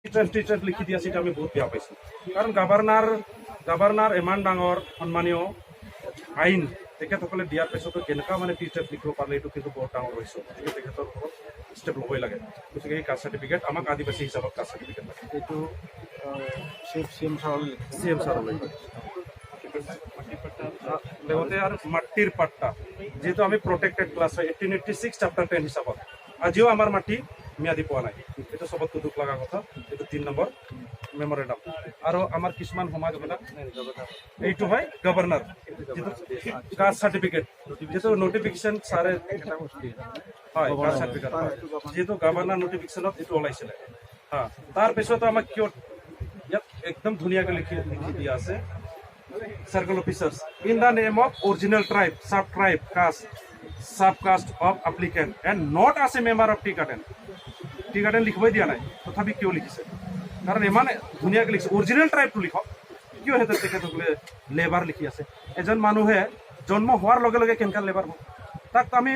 Tribe tribe লিখি দিয়া আছে, এইটো আমি বহুত বেয়া পাইছোঁ। কাৰণ গাভাৰ্ণাৰ ইমান ডাঙৰ সন্মানীয় আইন তেখেতসকলে দিয়াৰ পিছতো কেনেকুৱা মানে টি ট্ৰাইব লিখিব পাৰিলে, এইটো কিন্তু বহুত ডাঙৰ হৈছে। গতিকে তেখেতৰ ওপৰত ষ্টেপ ল'বই লাগে। গতিকে এই কাষ্ট চাৰ্টিফিকেট আমাক আদিবাসী হিচাপত কাষ্ট চাৰ্টিফিকেট লাগে। এইটো চিফ চি এম ছাৰলৈ লিখিছে? চি এম ছাৰলৈ, লগতে আৰু মাটিৰ পাট্টা, যিহেতু আমি প্ৰটেক্টেড ক্লাছ হয় 1886 চেপ্টাৰ 10 হিচাপত, আজিও আমাৰ মাটি ম্যাদী পোৱা নাই। এইটো চবতকৈ দুখ লগা কথা। এইটো 3 নম্বৰ মেমৰেণ্ডাম। আৰু আমাৰ কিছুমান সমাজ, এইটো হয় গভৰ্ণৰ যিটো কাষ্ট চাৰ্টিফিকেট, যিটো নটিফিকেশ্যন ছাৰে এটা বস্তু। হয়, কাষ্ট চাৰ্টিফিকেট হয়, যিহেতু গভৰ্ণৰ নটিফিকেশ্যনত এইটো ওলাইছিলে। হা, তাৰপিছতো আমাক কিয় ইয়াত একদম ধুনীয়াকৈ লিখি দিয়া আছে, circle officers in the name of original tribe, sub tribe, caste, sub caste of applicant and not as a member of tea garden. Tea garden লিখিবই দিয়া নাই, তথাপি কিয় লিখিছে? কাৰণ ইমান ধুনীয়াকৈ লিখিছে, অৰিজিনেল ট্ৰাইবটো লিখক। কিয় সিহঁতে তেখেতসকলে লেবাৰ লিখি আছে? এজন মানুহে জন্ম হোৱাৰ লগে লগে কেনেকুৱা লেবাৰ হ'ব? তাক আমি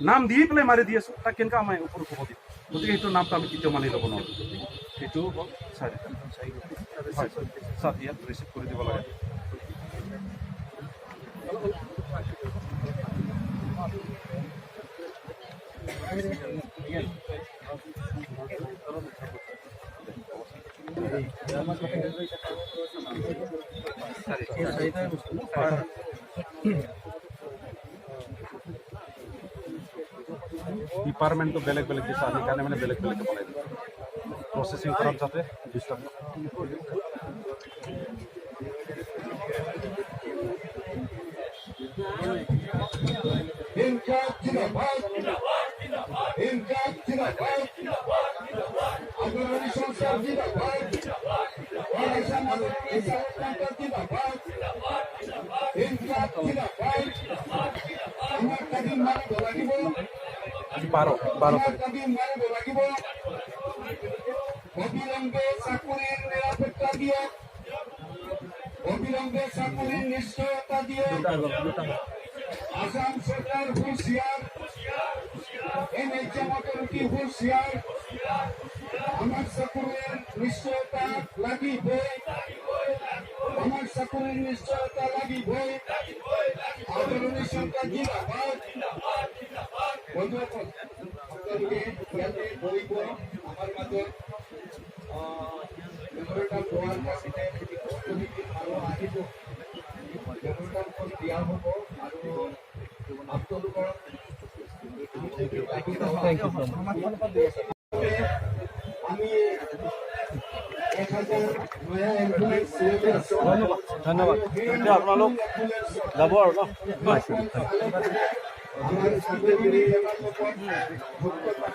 নাম দি পেলাই মাৰি দি আছোঁ, তাক কেনেকুৱা আমি ওপৰত হ'ব দিম? গতিকে সেইটো নামটো আমি কেতিয়াও মানি ল'ব নোৱাৰোঁ। সেইটো হ'ল চাৰিটা। হয় ছাৰ, ইয়াত ৰিচিভ কৰি দিব লাগে। এই চাৰিটাই বস্তু ন? ডিপাৰ্টমেণ্টটো বেলেগ বেলেগ দিছে, সেইকাৰণে মানে বেলেগ বেলেগকৈ বনাই দিছে, প্ৰচেছিং কৰাত যাতে ডিষ্টাৰ্ব নহয়। ইনকাম জিন্দাবাদ, ইনকাম জিন্দাবাদ, আন্দোলনী সংস্থা জিন্দাবাদ, জিন্দাবাদ, ইনকাম জিন্দাবাদ। আমাৰ দাবী মানিব লাগিব। আজি 12 তাৰিখ। দাবী মানিব লাগিব। অবিলম্বে চাকৰিৰ নিৰাপত্তা দিয়ক, অবিলম্বে চাকৰিৰ নিশ্চয়তা দিয়ক। আসাম সৰকাৰ হুঁশিয়াৰ, এনএইচএম অথৰিটি হুঁশিয়াৰ। আমাৰ চাকৰিৰ নিশ্চয়তা লাগিবই, আমাৰ চাকৰিৰ নিশ্চয়তা লাগিবই। আদৰণি সৰকাৰ জিন্দাবাদ। বন্ধুসকল, আপোনালোকে ইয়াতে বহিব। আমাৰ মাজত মেমৰেণ্ডাম লোৱাৰ কাৰণে আৰু আহিব, মেমৰেণ্ডামখন দিয়া হ'ব আৰু আপোনালোকৰ আমি 1000 নয়া এম্বুলেন্স। ধন্যবাদ, ধন্যবাদ। এতিয়া আপোনালোক যাব আৰু ন? আমাৰ আন্দোলনী সেৱাৰ লগত